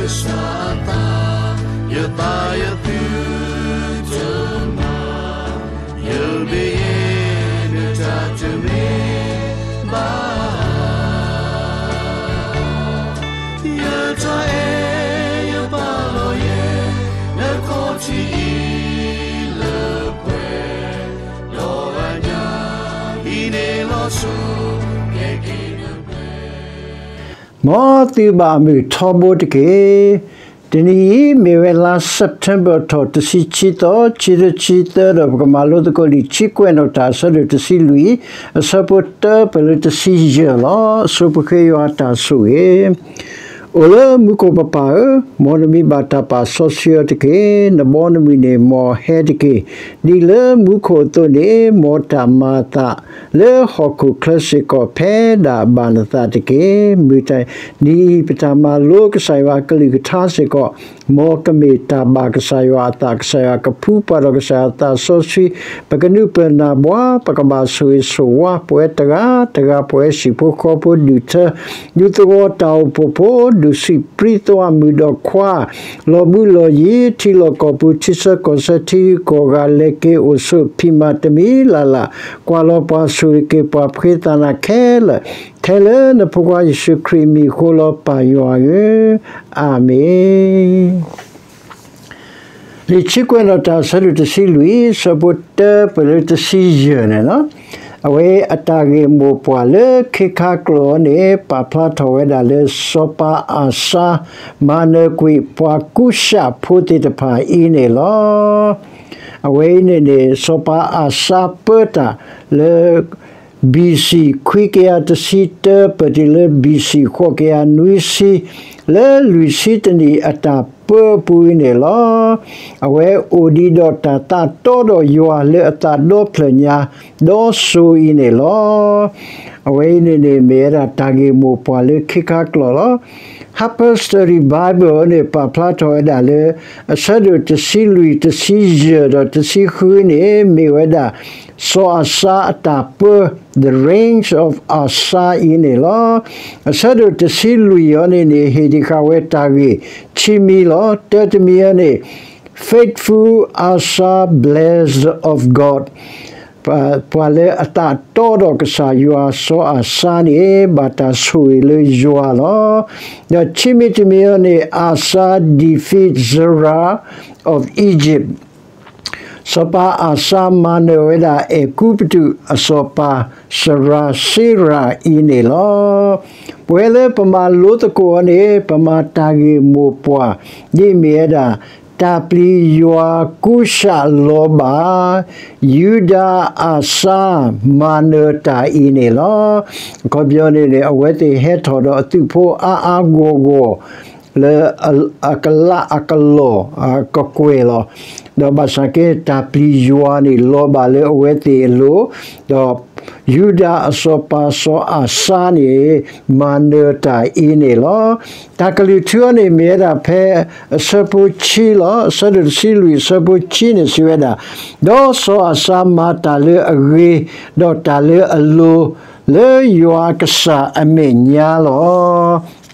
ယသးယသုတမၤ, ယဘ့ၣ်ယဲၢ်နတၢ်တမ့ၢ် ဘၣ်, ယတၢ်အဲၣ်ယပာ်လီၤယဲ နခီၣ်ထံးအံၤလၢပှဲၤ, ဒီးအညၣ်အံၤန့ၣ်လီၤစိၤ ကဲက့ၤနပှဲၤ. မ်သုဘၣ်မုာ်ထီဘိတက့ၢ်. တနံၤအံၤ မ့ၢ်ဝဲလါ September ထီၣ်တဆံခံသီ, ခံကထိခံဆံသၢ ဒီးပကမၤလိသကိးလံာ် ခံကွဲးနီၣ်တၢ် အဆၢဒိၣ်တဆံလွံၢ်, အဆၢဖိတၢပၢၢ်လၢတဆံယဲၢ်လီၤ. အဆိပဃ့ယွၤအတၢ်ဆိၣ်ဂ့ၤ. အိၣ်လၢမူခိၣ်ပပၢ်ဧၢ, မ်နမံၤဘၣ်တၢ်ပာ်စီဆှံအီၤတက့ၢ်. နဘီနမုၢ်န့ၣ် မ်အဟဲတက့ၢ်. ဒ်လၢမူခိၣ်အသိးန့ၣ်, မ်တၢ်မၤအသးလၢဟီၣ်ခိၣ်ချၢစ့ၢ်ကီး ဖဲဒၣ်ဘၣ်နသးတက့ၢ်. မုၢ်တနံၤအံၤ ပတၢ်မၤလိကစၢ်ယွၤအကလုၢ်ကထါစ့ၢ်ကီး, မ်ကမ့ၢ်တၢ်ဘၣ်ကစၢ်ယွၤအသး, ကစၢ်ယွၤကဖှူပှၤဒီးကစၢ်ယွၤအသးစီဆှံ, ပကနုာ်ပၢၢ်နၢ်ပှၤ, ပကဘၣ်ဆိၣ်ဂ့ၤဆိၣ်ဝါ ပဝဲတဂၤတဂၤ, ပဝဲဟံၣ်ဖိဃီဖိ, ဒူၣ်ထၢ ဒူသဝီ, တၢ်အိၣ်ဖှိၣ်ဖိ, ဒူၣ်ဆံးပြံသဝါ, မုၣ်ဒီးခွါ, လီၤဘှံးလီၤယံၤ, ထံလီၢ်ကီၢ်ပူၤ, ထံဆၢကီၢ်ဆၢထံဂုၤကီၢ်ဂၤ, လဲၤက့ၤအိၣ်ဆူဖံးမၤတမံၤလၢ်လၢ်, ကွၢ်လီၤပှၤ, ဆိၣ်ဂ့ၤက့ၤပှၤ, ဖှ့သးနၤခဲလၢာ်, ထဲလၢနဖိခွါယ့ၣ်ၡူးခရံာ်အမံၤအဃိလီၤ, ပၢ်ယွၤဧၢ, အၤမ့ၣ်. လံာ်ခံကွဲးနီၣ်တၢ် အဆၢဒိၣ်တဆံလွံၢ်, အဆၢဖိတၢပၢၢ်လၢတဆံယဲၢ်န့ၣ်လီၤ. အဝဲအတၢ်ဂ့ၢ်မိၢ်ပှၢ်လၢခ့ခါကျိာ်အံၤန့ၣ် ပာ်ဖျါထီၣ်ဝဲဒၣ်လၢ စီၤပၤအၤစါ မၤနၢၤကွံာ်ပှၤကူၡးဖိသ့ၣ်တဖၣ်အံၤန့ၣ်လီၤ. အဝဲအံၤန့ၣ်န့ၣ် စီၤပၤအၤစါပၢတၢ်လၢ B C ခွံကယၤတဆံတၢ ပၢၢ်တုၤလၢ B C ဃိးကယၤနွံဆံ, လၢလွံၢ်ဆံတနံၣ်အတၢ်ပၢအပူၤအံၤန့ၣ်လီၤ. အဝဲအိၣ်ဒံးဒီးတၢ်သးတီဒီးယွၤလၢအသးဒီဖျၢၣ်ညါ ဒီစိၤအံၤန့ၣ်လီၤ. အဝဲအံၤန့ၣ်န့ၣ် မ့ၢ်ဝဲဒၣ်တၢ်ဂ့ၢ်မိၢ်ပှၢ်လၢခ့ခါကျိာ်လီၤ. Harper Study Bible န့ၣ် ပာ်ဖျါထီၣ်ဝဲဒၣ်လၢ အဆၢဒိၣ်တဆံလွံၢ်, တဆံယဲၢ် ဒီးတဆံဃုန့ၣ် မ့ၢ်ဝဲဒၣ် စီၤအၤစါအတၢ်ပၢ the reigns of Asa အံၤန့ၣ်လီၤ. အဆၢဒိၣ်တဆံလွံၢ်အံၤန့ၣ်န့ၣ် ဟ့ၣ်ဒံးဃာ်ဝဲတၢ်ဂ့ၢ်ခံမံၤလီၤ. တၢတမံၤအံၤန့ၣ် Faithful Asa, blessed of God, ပှၤလၢအသးတီဒီးကစၢ်ယွၤ စီၤအၤစါန့ၣ် ဘၣ်တၢ်ဆိၣ်ဂ့ၤလၢယွၤလီၤ. ဒီးခံမံၤတမံၤအံၤန့ၣ် Asa defeats Zerah of Egypt, စီၤပၤအၤစါမၤနၢၤဝဲဒၣ် အဲၤကူပတူးအစီၤပၤ စရၤစ့ရၤအံၤန့ၣ်လီၤ. ပဝဲလၢပမၤလိသကိးအီၤန့ၣ် ပမၤတၢ်ဂ့ၢ်မိၢ်ပှၢ် ဒ်အမ့ၢ်ဝဲဒၣ် တၢ်ပျံၤယွၤကူၡးလီၤဘၣ် ယူဒၤအၤစါမၤနၢၤတၢ်အံၤန့ၣ်လီၤ. အခီပညီန့ၣ်န့ၣ် အဝဲသ့ၣ်ဟဲထီၣ်ဒီးအသုးဖိအါအါဂီၢ်ဂီၢ် လၢအကလးအကလီၢ်အကကွဲၢ်လီၤ. ဒီးဘၣ်ဆၣ်က့ တၢ်ပျံၤယွၤန့ၣ် လီၤဘၣ်လၢအဝဲသ့ၣ်အလိၤ, ဒီးယူဒၤအစီၤပၤစီၤအၤစါန့ၣ် မၤနၢၤတၢ်အံၤန့ၣ်လီၤ. တၢ်ကလုၢ်ထူအီၤန့ၣ် မ့ၢ်ဝဲဒၣ်ဖဲအဆၢဖိခံလီၤ. အဆၢဒိၣ်တဆံလွံၢ် အဆၢဖိခံန့ၣ် စံးဝဲဒၣ်, ဒီးစီၤအၤစါမၤတၢ်လၢအဂ့ၤ, ဒီးတၢ်လၢအလိၤ, လၢယွၤကစၢ်အမဲာ်ညါလီၤ.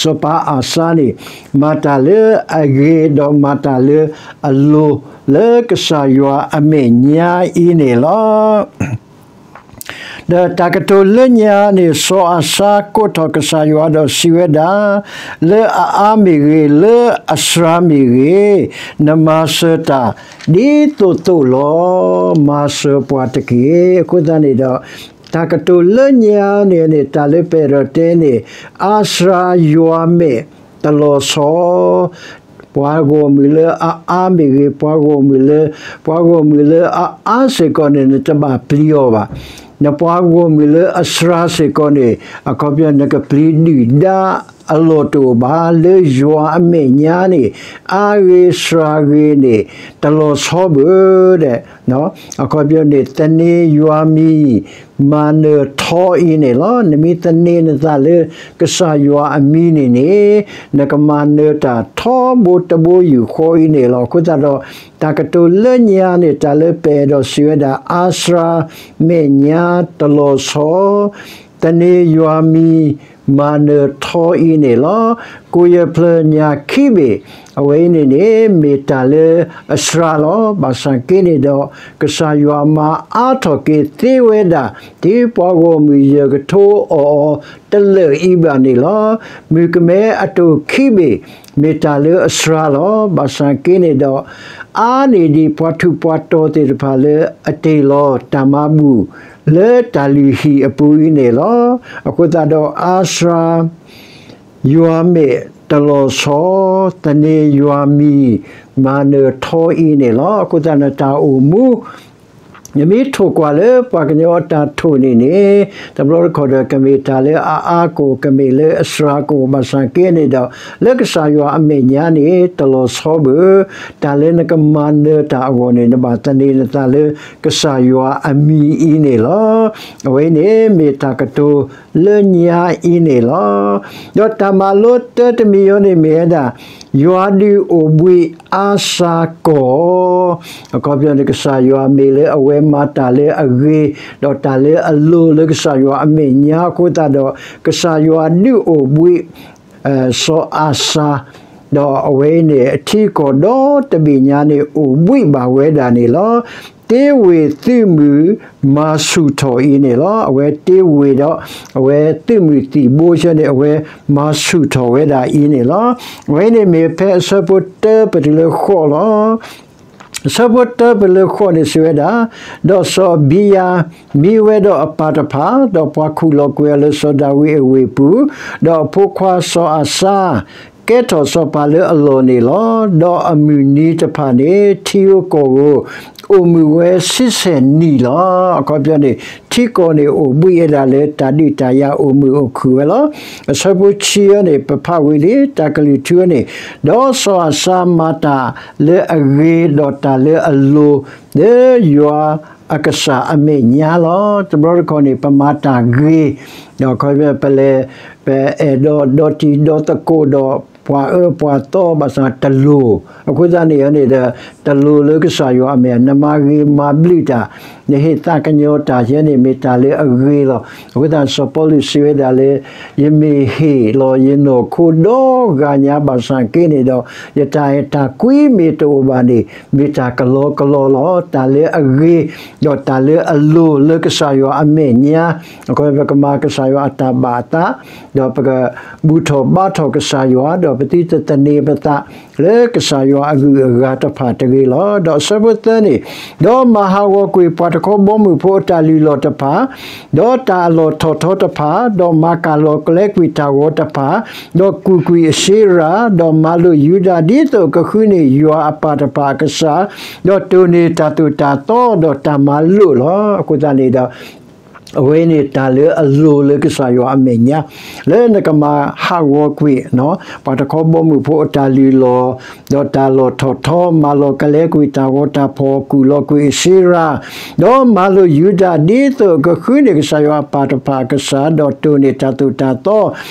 စီၤပၤအၤစါန့ၣ် မၤတၢ်လၢအဂ့ၤ ဒီးမၤတၢ်လၢအလိၤ လၢကစၢ်ယွၤအမဲာ်ညါအံၤန့ၣ်လီၤ. ဒီးတၢ်ကတိၤလၢညါန့ၣ် စီၤအၤစါကိးထီၣ်ကစၢ်ယွၤဒီးစံးဝဲဒၣ်, လၢအအါမ့ၢ်ဂ့ၤ, လၢအစှၤမ့ၢ်ဂ့ၤ, နမၤစၢၤတၢ်ဒ်သိးသိးလီၤ. မၤစၢၤပှၤတက့ၢ်. အဃိသတးန့ၣ်ဒီး တၢ်ကတိၤလၢညါန့ၣ်န့ၣ် တၢ်လၢပအဲၣ်ဒိးတဲန့ၣ် အါစှၤယွၤမဲာ်တလီၤဆီ, ပှၤဂီၢ်မုၢ်လၢအအါမ့ၢ်ဂ့ၤ, ပှၤဂီၢ်မုၢ်လၢ, ပှၤဂီၢ်မုၢ်လၢအအါစ့ၢ်ကီးန့ၣ် နတဘၣ်ပျံၤအီၤဘၣ်. နပှၤဂီၢ်မုၢ်လၢအစှၤစ့ၢ်ကီးန့ၣ် အခီပညီနကပျံၤဒုၣ်ဒါအလီၢ်တအိၣ်ဘၣ်. လၢယွၤအမဲာ်ညါန့ၣ် အါဂ့ၤစှၤဂ့ၤန့ၣ် တလီၤဆီဘၣ်ဒီး အခီပညီန့ၣ် သန့ၤယွၤမံၤ မၤနၢၤထီအံၤန့ၣ်လီၤ. နမ့ၢ်သန့ၤနသးလၢကစၢ်ယွၤအမံၤန့ၣ်န့ၣ် နကမၤနၢၤတၢ်ထီဘိတဘိယူၢ်ဃီအံၤန့ၣ်လီၤ. အဃိသတးဒီး တၢ်ကတိၤလၢညါန့ၣ် တၢ်လၢပအဲၣ်ဒိးစံးဝဲဒၣ် အါစှၤမဲာ်ညါတလီၤဆီ, သန့ၤယွၤမံၤ မၤနၢၤထီအံၤန့ၣ်လီၤ. ကိၣ်ယဲၢ်ဖျၢၣ်ညၣ်ခံဘ့ၣ်, အဝဲအံၤန့ၣ်န့ၣ် မ့ၢ်တၢ်လၢအစှၤလီၤ. ဘၣ်ဆၣ်က့န့ၣ်ဒီး ကစၢ်ယွၤမၤအါထီၣ်က့ၤသ့ဝဲဒၣ် ဒ်ပှၤဂီၢ်မုၢ်ယဲၢ်ကထိအီၣ်အီၤတလၢာ်အံၤဘၣ်န့ၣ်လီၤ. မုၣ်ကမဲအတိၢ်ခံဘ့ၣ်, မ့ၢ်တၢ်လၢအစှၤလီၤ. ဘၣ်ဆၣ်က့န့ၣ်ဒီး အါန့ၢ်ဒံးပှၤထူးပှၤတီၤသ့ၣ်တဖၣ်လၢအတ့ၢ်လီၤတၢ်မၤဘူၣ် လၢတၢ်လုၢ်ဟံၣ်အပူၤအံၤန့ၣ်လီၤ. အဃိသတးဒီး အါစှၤ ယွၤမဲာ်တလီၤဆီ, သန့ၤယွၤမံၤ မၤနၢၤထီအံၤန့ၣ်လီၤ. အဃိသတးနတၢ်အိၣ်မူ နမ့ၢ်ထိၣ်ကွၢ်လၢပှၤကညီအတၢ်ထိၣ်န့ၣ်န့ၣ်, တဘျီတခီၣ်ဒီး ကမ့ၢ်တၢ်လၢအအါကိၣ် ကမ့ၢ်လၢအစှၤကိၣ် ဘၣ်ဆၣ်က့န့ၣ်ဒီး လၢကစၢ်ယွၤအမဲာ်ညါန့ၣ် တလီၤဆီဘၣ်. တၢ်လၢနကမၤနၢၤတၢ်အဂီၢ်န့ၣ် နဘၣ်သန့ၤနသးလၢကစၢ်ယွၤအမံၤအံၤန့ၣ်လီၤ. အဝဲန့ၣ် မ့ၢ်တၢ်ကတိၤလၢညါအံၤန့ၣ်လီၤ. ဒီးတၢ်မၤလိတၢတမံၤအံၤန့ၣ်မ့ၢ်ဝဲဒၣ် ယွၤဒုးအိၣ်ဘှံးအါစှၤကီၢ်, အခီပညီန့ၣ် ကစၢ်ယွၤမ့ၢ်လၢအဝဲမၤတၢ်လၢအဂ့ၤ ဒီးတၢ်လၢအလိၤလၢကစၢ်ယွၤအမဲာ်ညါအဃိသတးဒီး ကစၢ်ယွၤဒုးအိၣ်ဘှံး စီၤအၤစါ, ဒီးအဝဲအံၤန့ၣ် အထံကီၢ်ဒီတဘ့ၣ်ညါန့ၣ် အိၣ်ဘှံးဘၣ်ဝဲဒၣ်န့ၣ်လီၤ. တ့ဝ့ၢ်သုးမုၢ်မၤဆူၣ်ထီၣ်အံၤန့ၣ်လီၤ. အဝဲတ့ဝ့ၢ်ဒီး အဝဲသုးမုၢ်သံၣ်ဘိဆၢန့ၣ် အဝဲမၤဆူၣ်ထီၣ်ဝဲဒၣ်အံၤန့ၣ်လီၤ. အဝဲအံၤန့ၣ်မ့ၢ်ဖဲအဆၢဖိတၢပတုၤလၢဃိးလီၤ. အဆၢဖိတၢပတုၤလၢဃိးန့ၣ်စံးဝဲဒၣ်, ဒီးစီၤအဘံယၤမံဝဲဒီးအပၢ်တဖၣ်, ဒီးပှၤခူၣ်လီၤကွံာ်အီၤလၢစီၤဒၤဝံးအဝ့ၢ်ပူၤ, ဒီးအဖိခွါစီၤအၤစါ ကဲထီၣ်စီၤပၤလၢအလီၢ်န့ၣ်လီၤ. ဒီးအမုၢ်နံၤတဖၣ်န့ၣ် ထံဧိၤကီၢ်ဧိၤ အိၣ်မုာ်ဝဲဆံဆဲၣ်နံၣ်လီၤ. အခီပညီန့ၣ် ထံကီၢ်န့ၣ် အိၣ်ဘှံးဝဲဒၣ်လၢတၢ်ဒုးတၢ်ယၤအိၣ်မုာ်အိၣ်ခုၣ်ဝဲလီၤ. အဆၢဖိဆံန့ၣ် ပဖးဝံၤလံ တၢ်ကလုၢ်ထူန့ၣ်, ဒီးစီၤအၤစါမၤတၢ်လၢအဂ့ၤ ဒီးတၢ်လၢအလိၤ လၢယွၤအကစၢ်အမဲာ်ညါလီၤ. တဘျီတခီၣ်န့ၣ် ပမၤတၢ်ဂ့ၤ, ဒီးခီပညီ ပလဲၤ ပအဲၣ်ဒိးဒီတံၤဒီသကိးဒီး ပှၤအၢပှၤသီ ဘၣ်ဆၣ်တလိၤ, အဃိသတးန့ၣ်န့ၣ်ဒီး တလိၤလၢကစၢ်ယွၤအမဲာ်, နမၤဂ့ၤမၤဘျုးတၢ်, နဟ့ၣ်သးကညီၤတၢ်ယဲန့ၣ် မ့ၢ်တၢ်လၢအဂ့ၤလီၤ. အဃိသတး စီၤပီလူးစံးဝဲဒၣ်လၢ ယမ့ၢ်ဟ့ၣ်လီၤယနီၢ်ခိဒီဂၤညါဘၣ်ဆၣ်က့န့ၣ်ဒီး ယတၢ်အဲၣ်တၢ်ကွံမ့ၢ်တအိၣ်ဘၣ်န့ၣ် မ့ၢ်တၢ်ကလီကလီလီၤ. တၢ်လၢအဂ့ၤ ဒီးတၢ်လၢအလိၤလၢကစၢ်ယွၤအမဲာ်ညါ, အခီပညီ ပကမၤကစၢ်ယွၤအတၢ်ဘၣ်အသး, ဒီးပကဘူၣ်ထီၣ်ဘါထီၣ်ကစၢ်ယွၤ, ဒီးပသုတသန့ၤပသး လၢကစၢ်ယွၤအဂုၤအဂၤတဖၣ်တဂ့ၤလီၤ. ဒီးအဆၢဖိသၢန့ၣ်, ဒီးမၤဟးဂီၤကွံာ်ပှၤတခီဘီမုၢ်ဖိအတၢ်လုၢ်လီၢ်တဖၣ်, ဒီးတၢ်အလီၢ်ထီၣ်ထီတဖၣ်, ဒီးမၤကၣ်လီၤကလဲကွံာ်တၢ်ဂီၤတဖၣ်, ဒီးကူၣ်ကွံာ်အၡ့ရၤ, ဒီးမၤလိာ်ယူဒၤ ဒ်သိးကဃုန့ၢ်ယွၤအပၢ်တဖၣ်အကစၢ်, ဒီးတိၢ်န့ၢ်တၢ်သိၣ်တၢ်သီ ဒီးတၢ်မၤလိာ်လီၤ. အဃိသတးန့ၣ်ဒီး အဝဲန့ၣ်တၢ်လၢအလိၤလၢကစၢ်ယွၤအမဲာ်ညါ, လၢနကမၤဟးဂီၤကွံာ် ပှၤတခီဘီမုၢ်ဖိအတၢ်လုၢ်လီၢ်, ဒီးတၢ်လီၢ်ထီၣ်ထီ, မၤလီၤကလဲကွံာ်တၢ်ဂီၤတၢ်ဖီၣ်, ကူၣ်လီၤကွံာ်အၡ့ရၤ, ဒီးမၤလိာ်ယူဒၤ ဒ်သိးကဃုန့ၢ်ကစၢ်ယွၤအပၢ်တဖၣ်အကစၢ်, ဒီးတိၢ်န့ၢ်တၢ်သိၣ်တၢ်သီ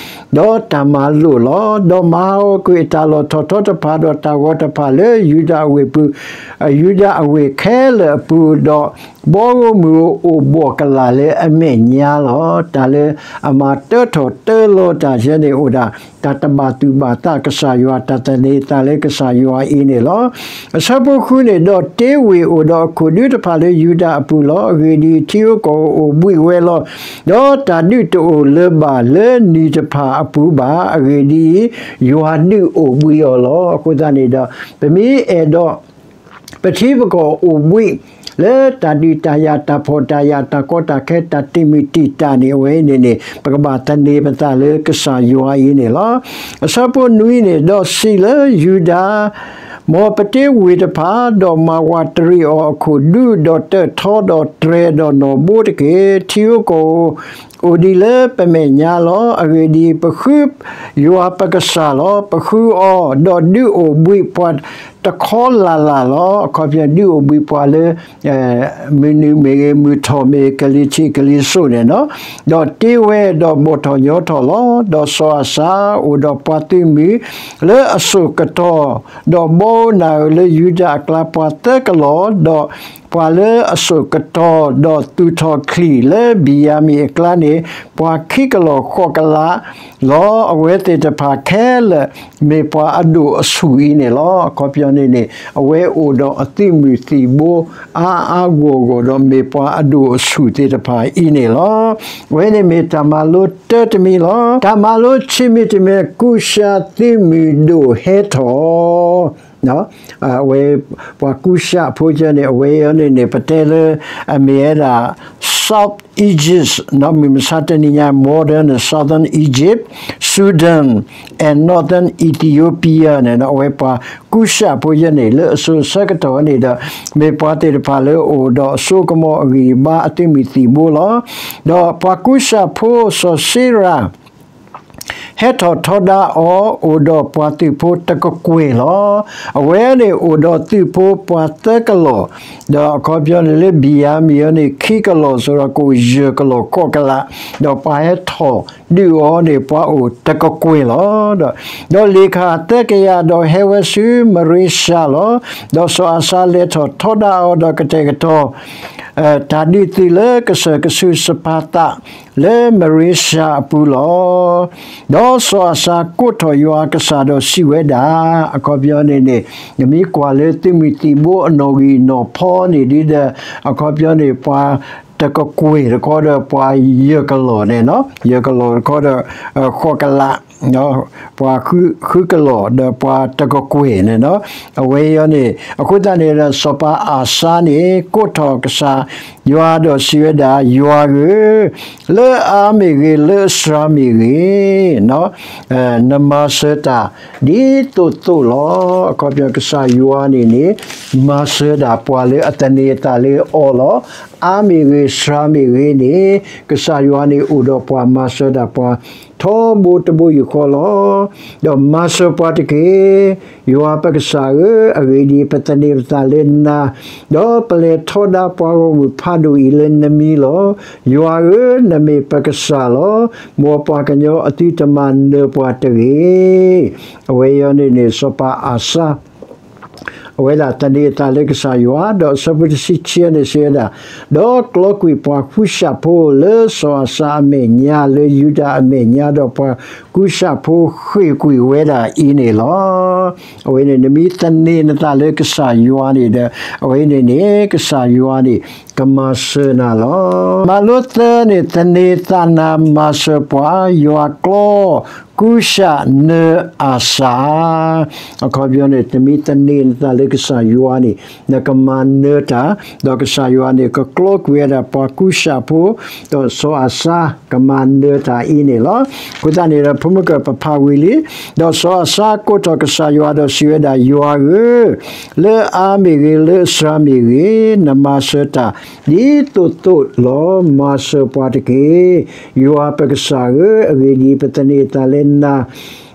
ဒီးတၢ်မၤလိာ်လီၤ. ဒီးမၤဟးဂီၤကွံာ်အတၢ်လီၢ်ထီၣ်ထီတဖၣ်, ဒီးတၢ်ဂီၤတဖၣ်လၢယူဒၤအဝ့ၢ်ပူၤ, ယူဒၤအဝ့ၢ်ခဲလၢာ်အပူၤ, ဒီးဘီဂီၢ်မုၢ်ဧိၤအိၣ်ဘှီၣ်ကလာ်လၢအမဲာ်ညါလီၤ. တၢ်လၢအမၤတၢထီၣ်တၢလီၤတၢ်ယဲန့ၣ်အိၣ်ဒၣ် တၢ်တဘၣ်သူၣ်ဘၣ်သးကစၢ်ယွၤ, တၢ်သန့ၤသးလၢကစၢ်ယွၤအံၤန့ၣ်လီၤ. အဆၢဖိဃုန့ၣ်, ဒီးတ့ဝ့ၢ်အိၣ်ဒီးအခိၣ်ဒုတဖၣ်လၢယူဒၤအပူၤလီၤ. အဂ့ၢ်ဒ်အံၤ, ထံဧိၤကီၢ်ဧိၤအိၣ်ဘှံးဝဲလီၤ. ဒီးတၢ်ဒုးတအိၣ်လၢၤဘၣ်လၢနံၤတဖၣ်အပူၤဘၣ်. အဂ့ၢ်ဒ်အံၤ, ယွၤဒုးအိၣ်ဘှံးအီၤလီၤ. အဃိသတးန့ၣ်ဒီး ပမ့ၢ်အဲၣ်ဒိး ပထံပကီၢ်အိၣ်ဘှံး လၢတၢ်ဒုးတၢ်ယၤ တၢ်ဖှီၣ်တၢ်ယာ် တၢ်ကီတၢ်ခဲ တၢ်တံာ်မုၢ်တံာ်တာ်န့ၣ် အဝဲအံၤန့ၣ်န့ၣ် ပကဘၣ်သန့ၤပသးလၢကစၢ်ယွၤအံၤန့ၣ်လီၤ. အဆၢဖိနွံန့ၣ်, ဒီးစံးလၢယူဒၤ, မ်ပတ့ဝ့ၢ်တဖၣ်, ဒီးမၤဝးတရံးအီၤအခိၣ်ဒု, ဒီးတၢၣ်ထီ, ဒီးတြဲၤ, ဒီးနီၣ်ဘိတက့ၢ်. ထံဧိၤကီၢ်ဧိၤ အိၣ်ဒံးလၢပမဲာ်ညါလီၤ. အဂ့ၢ်ဒ်အံၤ, ပဃုယွၤပကစၢ်လီၤ. ပဃုအီၤ, ဒီးဒုးအိၣ်ဘှံးပှၤတခီလၢ်လၢ်လီၤ. အခီပညီ ဒုးအိၣ်ဘှံးပှၤလၢ မုၢ်နုာ်မ့ၢ်ဂ့ၤ, မုၢ်ထီၣ်မ့ၢ်ဂ့ၤ, ကလံၤထံးကလံၤစိးန့ၣ်လီၤ. ဒီးတ့ဝဲ, ဒီးဘီၣ်ထီၣ်ညီထီၣ်လီၤ. ဒီးစီၤအၤစါအိၣ်ဒီးပှၤသုးမုၢ်လၢအစိာ်ကတီၢ်, ဒီးဘီဧိၤနၤဧိၤလၢယူဒၤအကျါပှၤသၢကလီၢ်, ဒီး ပှၤလၢအစိာ်ကတီၤဒီးသူၣ်ထီၣ်ချံၣ်လၢဘံၣ်ယၤမံၣ်အကျါန့ၣ် ပှၤခံကလီၢ်ဃိးကလးလီၤ. အဝဲသ့ၣ်တဖၣ်ခဲလၢာ် မ့ၢ်ပှၤအဒိၣ်အဆူၣ်အံၤန့ၣ်လီၤ. အခီပညီန့ၣ်န့ၣ် အဝဲအိၣ်ဒီးအသုးမုၢ်သံၣ်ဘိ အါအါဂီၢ်ဂီၢ်ဒီးမ့ၢ်ပှၤအဒိၣ်အဆူၣ်သ့ၣ်တဖၣ်အံၤန့ၣ်လီၤ. အဝဲန့ၣ်မ့ၢ်တၢ်မၤလိတၢတမံၤလီၤ. တၢ်မၤလိဆံးမံၤတမံၤ ကူၡးသုးမုၢ်ဒိၣ်ဟဲထီၣ် အဝဲ ပှၤကူၡးဖိကၢန့ၣ် အဝဲအံၤန့ၣ်န့ၣ် ပတဲလၢ အမ့ၢ်ဝဲဒၣ် South Egypt မုၢ်မဆါတနံၤညါ modern Southern Egypt, Sudan and Northern Ethiopia န့ၣ် အဝဲပှၤကူၡးဖိကၢန့ၣ် လၢအစိၤဆၢကတီၢ်န့ၣ်ဒီး မ့ၢ်ပှၤသ့ၣ်တဖၣ်လၢအိၣ်ဒီးအစိကမီၤအဂံၢ်အဘါအသုးမုၢ်သံၣ်ဘိလီၤ. ဒီးပှၤကူၡးဖိစီၤစ့ရၤ ဟဲထီၣ်ထီဒါအီၤ အိၣ်ဒီးပှၤသုးဖိတကကွဲၢ်လီၤ. အဝဲန့ၣ်အိၣ်ဒီးသုးဖိပှၤသၢကလီၢ်, ဒီးအခီပညီန့ၣ်လၢဘံၣ်ယၤမံၣ်အံၤန့ၣ် ခံကလီၢ် စိဒီးကအိၣ်ယဲၢ်ကလီၢ်ဃိးကလး, ဒီးပှၤဟဲထီၣ်ဒုးအီၤန့ၣ် ပှၤအိၣ်တကကွဲၢ်လီၤ. ဒီး ဒီးလ့ၣ်ခၣ်သၢကယၤဒီးဟဲဝဲဆူမရ့ၡါလီၤ. ဒီးစီၤအၤစါလဲၤထီၣ်ထီဒါအီၤဒီးကတဲာ်ကတီၤ တၢ်ဒုးသုးလၢကစၢၢ်ကဆူးစပၤသးလၢမရ့ၡါအပူၤလီၤ. ဒီးစီၤအၤစါကိးထီၣ်ယွၤအကစၢ်ဒီးစံးဝဲဒၣ်, အခီပညီန့ၣ်န့ၣ် နမ့ၢ်ကွၢ်လၢသုးမုၢ်သံၣ်ဘိအနီၣ်ဂံၢ်နီၣ်ဖီန့ၣ်ဒ်ဒီး အခီပညီန့ၣ် ပှၤတကကွဲၢ်တခီဒီးပှၤယဲၢ်ကလီၢ်န့ၣ်, ယဲၢ်ကလီၢ်တခီဒီး ဃိးကလး ပှၤဃုကလီၢ်ဒီးပှၤတကကွဲၢ်န့ၣ်လီၤ. အဝဲအံၤန့ၣ် အဃိသတးန့ၣ်ဒီး စီၤပၤအၤစါန့ၣ် ကိးထီၣ်ကစၢ်ယွၤဒီးစံးဝဲဒၣ်, ယွၤဧၢ, လၢအါမ့ၢ်ဂ့ၤ လၢအစှၤမ့ၢ်ဂ့ၤ နမၤစၢၤတၢ်ဒ်သိးသိးလီၤ. အခီပညီကစၢ်ယွၤန့ၣ်န့ၣ် မၤစၢၤဒၣ်ပှၤလၢအသန့ၤအသးလၢအီၤလီၤ. အါမ့ၢ်ဂ့ၤ စှၤမ့ၢ်ဂ့ၤန့ၣ် ကစၢ်ယွၤန့ၣ်အိၣ်ဒီးပှၤမၤစၢၤဒၣ်ပှၤ ထီဘိတဘိယူၢ်ဃီလီၤ. ဒီးမၤစၢၤပှၤတက့ၢ်. ယွၤပကစၢ်ဧၢ, အဂ့ၢ်ဒ်အံၤ, ပသန့ၤပသးလၢနၤ, ဒီးပလဲၤထီဒါပှၤဂီၢ်မုၢ်ဖးဒိၣ်အံၤလၢနမံၤလီၤ. ယွၤဧၢ, နမ့ၢ်ပကစၢ်လီၤ. မ်ပှၤကညီအသုတမၤနၢၤပှၤတဂ့ၤ. အဝဲအံၤန့ၣ်န့ၣ် စီၤပၤအၤစါ အဝဲဒၣ်သန့ၤအသးလၢကစၢ်ယွၤ, ဒီးအဆၢဖိတဆံခံန့ၣ်စံးဝဲဒၣ်, ဒီးကျီကွံာ်ပှၤကူၡးဖိလၢစီၤအၤစါအမဲာ်ညါ, လၢယူဒၤအမဲာ်ညါ, ဒီးပှၤကူၡးဖိဃ့ၢ်ကွံာ်ဝဲဒၣ်အံၤန့ၣ်လီၤ. အဝဲန့ၣ် နမ့ၢ်သန့ၤနသးလၢကစၢ်ယွၤန့ၣ်ဒီး အဝဲန့ၣ်န့ၣ် ကစၢ်ယွၤန့ၣ် ကမၤစၢၤနၤလီၤ. မၤလိသၢန့ၣ် သန့ၤသးနၤမၤစၢၤပှၤ, ယွၤကျီကူၡးနၢၤအၤစါ အခီပညီန့ၣ် နမ့ၢ်သန့ၤနသးလၢကစၢ်ယွၤန့ၣ် နကမၤနၢၤတၢ်, ဒီးကစၢ်ယွၤန့ၣ် ကကျီကွံာ်ဝဲဒၣ်ပှၤကူၡးဖိ, ဒီးစီၤအၤစါကမၤနၢၤတၢ်အံၤန့ၣ်လီၤ. အဃိသတးန့ၣ်ဒီး ဖိမုၣ်ကပဖးဝံၤလံ, ဒီးစီၤအၤစါကိးထီၣ်ကစၢ်ယွၤဒီးစံးဝဲဒၣ်, ယွၤဧၢ, လၢအါမ့ၢ်ဂ့ၤ လၢအစှၤမ့ၢ်ဂ့ၤ, နမၤစၢၤတၢ်ဒ်သိးသိးလီၤ. မၤစၢၤပှၤတက့ၢ်. ယွၤပကစၢ်ဧၢ, အဂ့ၢ်ဒ်အံၤ, ပသန့ၤအသးလၢနၤ,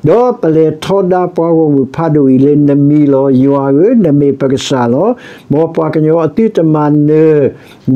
ဒီးပလဲၤထီဒါပှၤဂီၢ်မုၢ်ဖးဒိၣ်အံၤလၢနမံၤလီၤ. ယွၤဧၢ, နမ့ၢ်ပကစၢ်လီၤ. မ်ပှၤကညီအသုတမၤနၢၤ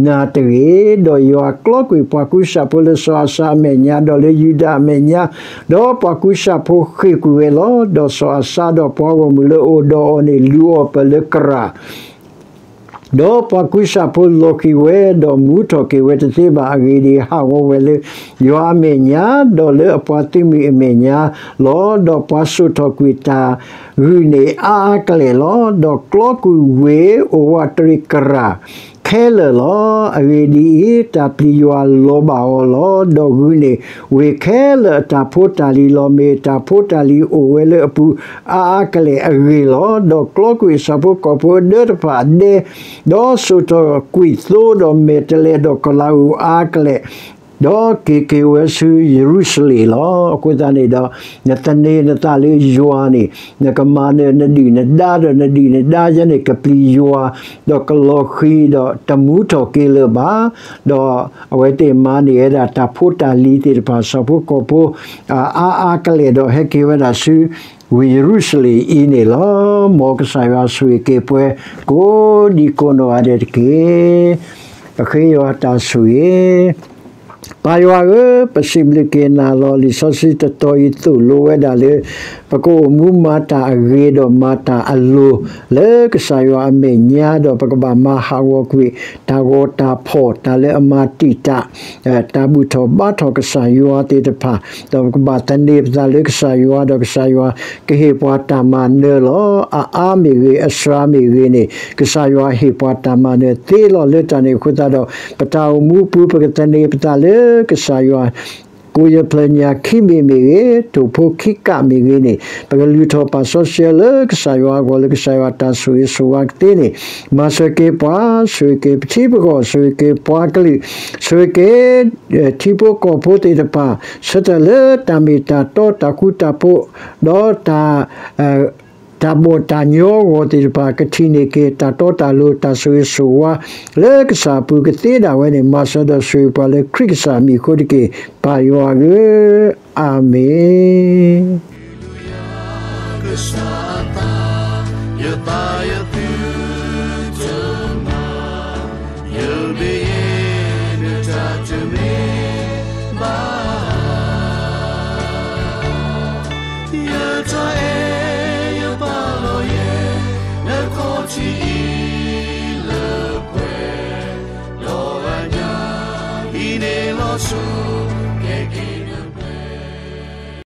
နၤတဂ့ၤ. ဒီးယွၤကျီကွံာ်ပှၤကူၡးဖိလၢစီၤအၤစါအမဲာ်ညါ, ဒီးလၢယူဒၤအမဲာ်ညါ, ဒီးပှၤကူၡးဖိဃ့ၢ်ကွံာ်ဝဲလီၤ. ဒီးစီၤအၤစါဒီးပှၤဂီၢ်မုၢ်လၢအအိၣ်ဒီးအီၤန့ၣ် လူၤအီၤပၢၢ်လၢကရၢ် ဒီးပှၤကူၡးဖိလီၤဃံၤဝဲ, ဒီးမူထီၣ်က့ၤဝဲတသ့ဘၣ်. အဂ့ၢ်ဒ်အံၤ, ဟးဂီၤဝဲလၢယွၤအမဲာ်ညါ, ဒီးလၢအပှၤသုးမုၢ်အမဲာ်ညါလီၤ. ဒီးပှၤစိာ်ထီၣ်ကွံာ်တၢ်ဂုၢ်န့ၣ်အါအါကလဲာ်လီၤ. ဒီးကျီကွံာ်ဝ့ၢ်အိၣ်ဝးတရံးကရၢ် ခဲလၢာ်လီၤ. အဂ့ၢ်ဒ်အံၤ, တၢ်ပျံၤယွၤလီၤဘၣ်အီၤလီၤ. ဒီးဂုၢ်န့ၢ်ဝ့ၢ်ခဲလၢာ်အတၢ်ဖိတၢ်လံၤလီၤ. မ့ၢ်တၢ်ဖိတၢ်လံၤအိၣ်ဝဲလၢအပူၤအါအါကလဲာ်အဂ့ၢ်လီၤ. ဒီးကျီကွံာ်ဆၣ်ဖိကီၢ်ဖိအဒၢတဖၣ်အဒဲ, ဒီးစိာ်ထီၣ်ကွံာ်သိဒီးမဲာ်တဲးလဲးဒီးကလၤအုၣ်အါအါကလဲာ်, ဒီးက့ၤက့ၤဝဲဆူယရူၤၡလ့ၣ်လီၤ. အဃိသတးန့ၣ်ဒီး နသန့ၤနသးလၢယွၤန့ၣ် နကမၤနၢၤနဒုၣ်နဒါ, ဒီးနဒုၣ်နဒါယဲန့ၣ် ကပျံၤယွၤ, ဒီးကလီၤဃံၤ, ဒီးတမူထီၣ်က့ၤလၢၤဘၣ်. ဒီးအဝဲသ့ၣ်မၤန့ၢ်ဝဲဒၣ်တၢ်ဖိတၢ်လံၤသ့ၣ်တဖၣ် ဆၣ်ဖိကီၢ်ဖိ အါအါကလဲာ်, ဒီးဟဲက့ၤဝဲဒၣ်ဆူ ဝ့ၢ်ယရူၤၡလ့ၣ်အံၤန့ၣ်လီၤ. မ်ကစၢ်ယွၤဆိၣ်ဂ့ၤက့ၤပှၤ ကိးဒံကိးနီၢ်ဂၤဒဲးတက့ၢ်. ပဃ့ယွၤတၢ်ဆိၣ်ဂ့ၤ ပၢ်ယွၤဧၢ, ပစံးဘျုးက့ၤနၤလီၤ. လံာ်စီဆှံတတီၤအံၤသိၣ်လိဝဲဒၣ်လၢ ပကအိၣ်မူမၤတၢ်အဂ့ၤဒီးမၤတၢ်အလိၤ လၢကစၢ်ယွၤအမဲာ်ညါ, ဒီးပကဘၣ်မၤဟးဂီၤကွံာ် တၢ်ဂီၤတၢ်ဖီၣ်, တၢ်လၢအမၤတံာ်တာ် တၢ်ဘူၣ်ထီၣ်ဘါထီၣ်ကစၢ်ယွၤသ့ၣ်တဖၣ်, ဒီးပကဘၣ်သန့ၤပသးလၢကစၢ်ယွၤ, ဒီးကစၢ်ယွၤကဟ့ၣ်ပှၤတၢ်မၤနၢၤလီၤ. အအါမ့ၢ်ဂ့ၤ, အစှၤမ့ၢ်ဂ့ၤန့ၣ် ကစၢ်ယွၤဟ့ၣ်ပှၤတၢ်မၤနၢၤသ့လီၤ. လၢတၢ်န့ၣ်အဃိသတးဒီး ပတၢ်အိၣ်မူအပူၤ ပကသန့ၤပသးလၢကစၢ်ယွၤ ကိးယဖျၢၣ်ညၣ်ခံဘ့ၣ်မ့ၢ်ဂ့ၤ, တိာ်ဖိခံကးမ့ၢ်ဂ့ၤန့ၣ် ပကလုၢ်ထီၣ်ပာ်စီဆှံလၢကစၢ်ယွၤအဂီၢ်, လၢကစၢ်ယွၤတၢ်ဆိၣ်ဂ့ၤဆိၣ်ဝါကသ့န့ၣ် မၤစၢၤက့ၤပှၤ, ဆိၣ်ဂ့ၤက့ၤပထံပကီၢ်, ဆိၣ်ဂ့ၤက့ၤပှၤကလုာ်, ဆိၣ်ဂ့ၤက့ၤ ထံဖိကီၢ်ဖိသ့ၣ်တဖၣ် ဆၢထၢၣ်လၢတၢ်မ့ၢ်တၢ်တီ တၢ်ဃူတၢ်ဖိး ဒီးတၢ် တၢ်ဘီၣ်တၢ်ညီအဂီၢ်သ့ၣ်တဖၣ် ကထံၣ်န့ၢ်က့ၤ တၢ်တီတၢ်လိၤ တၢ်ဆိၣ်ဂ့ၤဆိၣ်ဝါ လၢကစၢ်အပူၤကသ့ဒၣ်ဝဲန့ၣ် မၤစၢၤဒီးဆိၣ်ဂ့ၤပှၤလၢခရံာ်ကစၢ်အမံၤအဃိတက့ၢ်, ပၢ်ယွၤဧၢ, အၤမ့ၣ်. ယတၢ်အဲၣ်ယပာ်လီၤယဲ နခီၣ်ထံးအံၤလၢပှဲၤ, ဒီးအညၣ်အံၤန့ၣ် လီၤစိၤကဲက့ၤ